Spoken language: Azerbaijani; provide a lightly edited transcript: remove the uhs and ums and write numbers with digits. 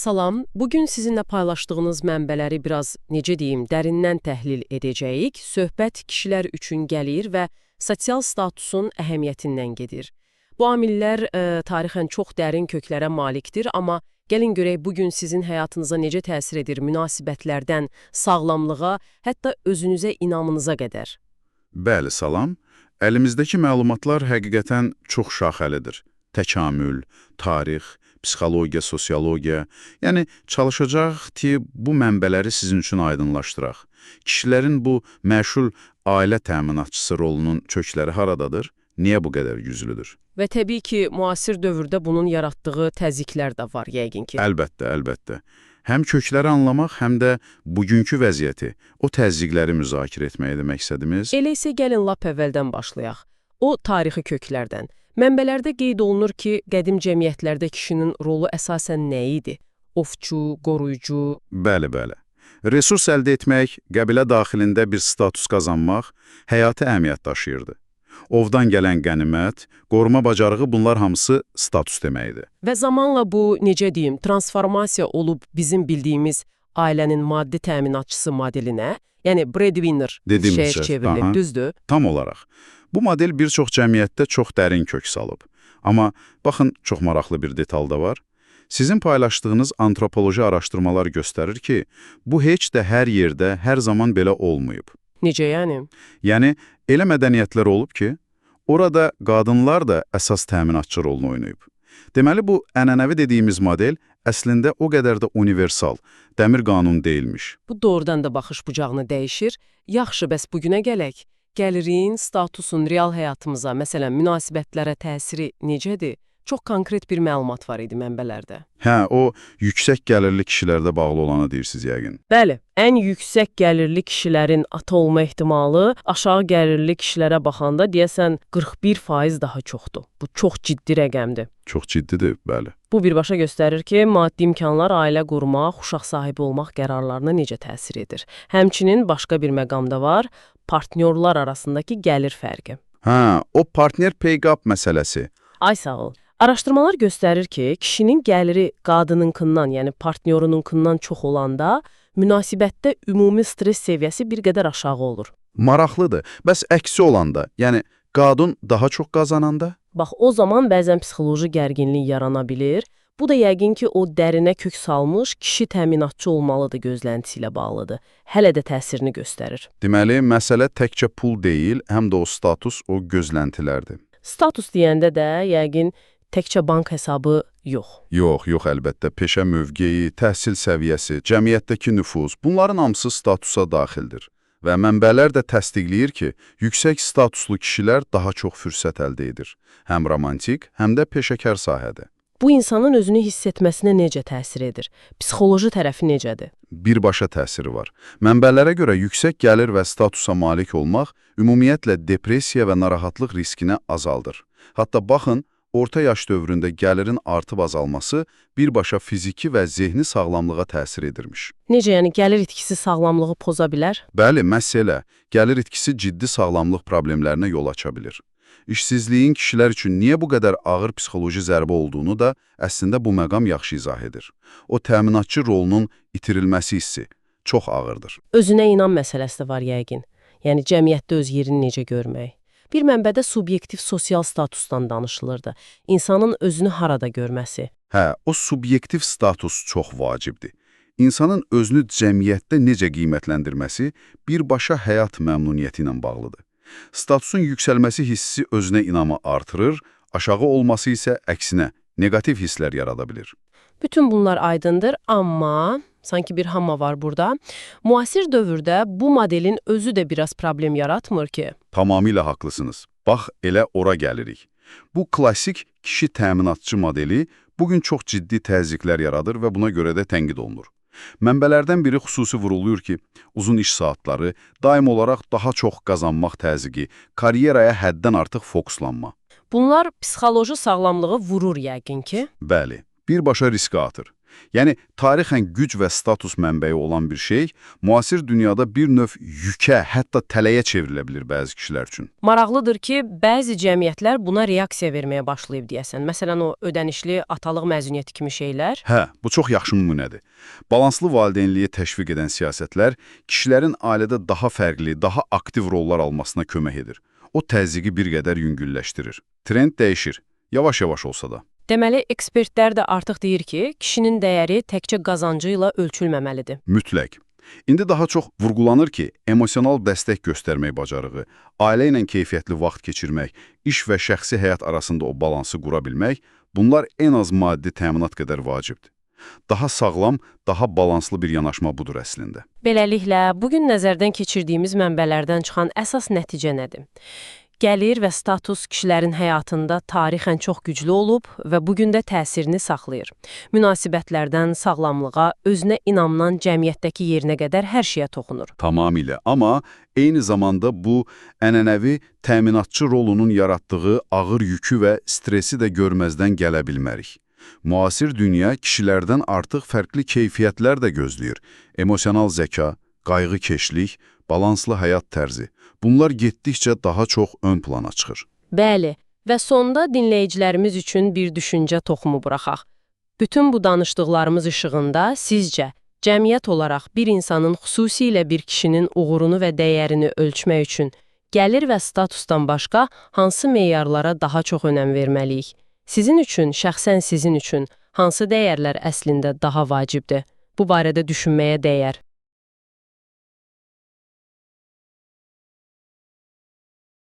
Salam. Bugün sizinlə paylaşdığınız mənbələri biraz, necə deyim, dərindən təhlil edəcəyik. Söhbət kişilər üçün gəlir və sosial statusun əhəmiyyətindən gedir. Bu amillər tarixən çox dərin köklərə malikdir, amma gəlin görək bugün sizin həyatınıza necə təsir edir münasibətlərdən sağlamlığa, hətta özünüzə inamınıza qədər. Bəli, salam. Əlimizdəki məlumatlar həqiqətən çox şaxəlidir. Təkamül, tarix, psixologiya, sosiologiya. Yəni, çalışacağıq ki, bu mənbələri sizin üçün aydınlaşdıraq. Kişilərin bu məşhur ailə təminatçısı rolunun kökləri haradadır? Niyə bu qədər güclüdür? Və təbii ki, müasir dövrdə bunun yaratdığı təzyiqlər də var yəqin ki. Əlbəttə, əlbəttə. Həm kökləri anlamaq, həm də bugünkü vəziyyəti, o təzyiqləri müzakirə etməkdir məqsədimiz. Elə isə gəlin lap əvvəldən başlayaq. O tarixi köklərdən. Mənbələrdə qeyd olunur ki, qədim cəmiyyətlərdə kişinin rolu əsasən nə idi? Ovçu, qoruyucu. Bəli, bəli. Resurs əldə etmək, qəbilə daxilində bir status qazanmaq həyati əhəmiyyət daşıyırdı. Ovdan gələn qənimət, qoruma bacarığı bunlar hamısı status deməkdir. Və zamanla bu, necə deyim, transformasiya olub bizim bildiyimiz ailənin maddi təminatçısı modelinə, yəni breadwinner Dediyimiz şeyə şey, çevrilib, düzdür? Tam olaraq. Bu model bir çox cəmiyyətdə çox dərin kök salıb. Amma baxın, çox maraqlı bir detal da var. Sizin paylaşdığınız antropoloji araşdırmalar göstərir ki, bu heç də hər yerdə, hər zaman belə olmayıb. Necə yəni? Yəni, elə mədəniyyətlər olub ki, orada qadınlar da əsas təminatçı rolunu oynayıb. Deməli, bu ənənəvi dediyimiz model əslində o qədər də universal, dəmir qanun deyilmiş. Bu doğrudan da baxış bucağını dəyişir. Yaxşı, bəs bugünə gələk. Gəlirin, statusun real həyatımıza, məsələn, münasibətlərə təsiri necədir? Çox konkret bir məlumat var idi mənbələrdə. Hə, o yüksək gəlirli kişilərdə bağlı olanı deyirsiniz yəqin. Bəli, ən yüksək gəlirli kişilərin ata olma ehtimalı aşağı gəlirli kişilərə baxanda deyəsən 41% daha çoxdur. Bu çox ciddi rəqəmdir. Çox ciddidir, bəli. Bu birbaşa göstərir ki, maddi imkanlar ailə qurmaq, uşaq sahibi olmaq qərarlarına necə təsir edir. Həmçinin başqa bir məqam da var, partnyorlar arasındakı gəlir fərqi. Hə, o partner pay gap məsələsi. Ay sağ ol. Araşdırmalar göstərir ki, kişinin gəliri qadınınkından, yəni partnyorununkından çox olanda münasibətdə ümumi stres səviyyəsi bir qədər aşağı olur. Maraqlıdır. Bəs əksi olanda, yəni qadın daha çox qazananda? Bax, o zaman bəzən psixoloji gərginlik yarana bilir. Bu da yəqin ki, o dərinə kök salmış kişi təminatçı olmalıdır gözləntisi ilə bağlıdır. Hələ də təsirini göstərir. Deməli, məsələ təkcə pul deyil, həm də o status, o gözləntilərdir. Status deyəndə də yəqin təkcə bank hesabı yox. Yox, yox əlbəttə. Peşə mövqeyi, təhsil səviyyəsi, cəmiyyətdəki nüfuz, bunların hamısı statusa daxildir. Və mənbələr də təsdiqləyir ki, yüksək statuslu kişilər daha çox fürsət əldə edir. Həm romantik, həm də peşəkar sahədə. Bu insanın özünü hiss etməsinə necə təsir edir? Psixoloji tərəfi necədir? Birbaşa təsiri var. Mənbələrə görə yüksək gəlir və statusa malik olmaq ümumiyyətlə depressiya və narahatlıq riskini azaldır. Hətta baxın, orta yaş dövründə gəlirin artıb azalması birbaşa fiziki və zehni sağlamlığa təsir edirmiş. Necə yəni gəlir itkisi sağlamlığı poza bilər? Bəli, məhz elə. Gəlir itkisi ciddi sağlamlıq problemlərinə yol aça bilir. İşsizliyin kişilər üçün niyə bu qədər ağır psixoloji zərbə olduğunu da əslində bu məqam yaxşı izah edir. O təminatçı rolunun itirilməsi hissi çox ağırdır. Özünə inam məsələsi də var yəqin. Yəni cəmiyyətdə öz yerini necə görmək. Bir mənbədə subyektiv sosial statusdan danışılırdı. İnsanın özünü harada görməsi. Hə, o subyektiv status çox vacibdir. İnsanın özünü cəmiyyətdə necə qiymətləndirməsi birbaşa həyat məmnuniyyəti ilə bağlıdır. Statusun yüksəlməsi hissi özünə inamı artırır, aşağı olması isə əksinə neqativ hisslər yarada bilir. Bütün bunlar aydındır, amma sanki bir hamma var burada. Müasir dövrdə bu modelin özü də biraz problem yaratmır ki. Tamamilə haqlısınız. Bax, elə ora gəlirik. Bu klasik kişi təminatçı modeli bugün çox ciddi təzyiqlər yaradır və buna görə də tənqid olunur. Mənbələrdən biri xüsusi vuruluyur ki, uzun iş saatları, daim olaraq daha çox qazanmaq təzyiqi, karyeraya həddən artıq fokuslanma. Bunlar psixoloji sağlamlığı vurur yəqin ki. Bəli, birbaşa riskə atır. Yəni, tarixən güc və status mənbəyi olan bir şey, müasir dünyada bir növ yükə, hətta tələyə çevrilə bilir bəzi kişilər üçün. Maraqlıdır ki, bəzi cəmiyyətlər buna reaksiya verməyə başlayıb deyəsən. Məsələn, o ödənişli atalıq məzuniyyəti kimi şeylər. Hə, bu çox yaxşı nümunədir. Balanslı valideynliyi təşviq edən siyasətlər kişilərin ailədə daha fərqli, daha aktiv rollar almasına kömək edir. O təzyiqi bir qədər yüngülləşdirir. Trend dəyişir, yavaş-yavaş olsa da. Deməli, ekspertlər də artıq deyir ki, kişinin dəyəri təkcə qazancı ilə ölçülməməlidir. Mütləq. İndi daha çox vurğulanır ki, emosional dəstək göstərmək bacarığı, ailə ilə keyfiyyətli vaxt keçirmək, iş və şəxsi həyat arasında o balansı qura bilmək, bunlar ən az maddi təminat qədər vacibdir. Daha sağlam, daha balanslı bir yanaşma budur əslində. Beləliklə, bugün nəzərdən keçirdiyimiz mənbələrdən çıxan əsas nəticə nədir? Gəlir və status kişilərin həyatında tarixən çox güclü olub və bu gün də təsirini saxlayır. Münasibətlərdən sağlamlığa, özünə inamdan cəmiyyətdəki yerinə qədər hər şeyə toxunur. Tamamilə, amma eyni zamanda bu ənənəvi təminatçı rolunun yaratdığı ağır yükü və stresi də görməzdən gələ bilmərik. Müasir dünya kişilərdən artıq fərqli keyfiyyətlər də gözləyir. Emosional zəka, qayğıkeşlik, balanslı həyat tərzi. Bunlar getdikcə daha çox ön plana çıxır. Bəli, və sonda dinləyicilərimiz üçün bir düşüncə toxumu buraxaq. Bütün bu danışdıqlarımız işığında sizcə cəmiyyət olaraq bir insanın xüsusilə bir kişinin uğurunu və dəyərini ölçmək üçün gəlir və statusdan başqa hansı meyarlara daha çox önəm verməliyik? Sizin üçün, şəxsən sizin üçün hansı dəyərlər əslində daha vacibdir? Bu barədə düşünməyə dəyər.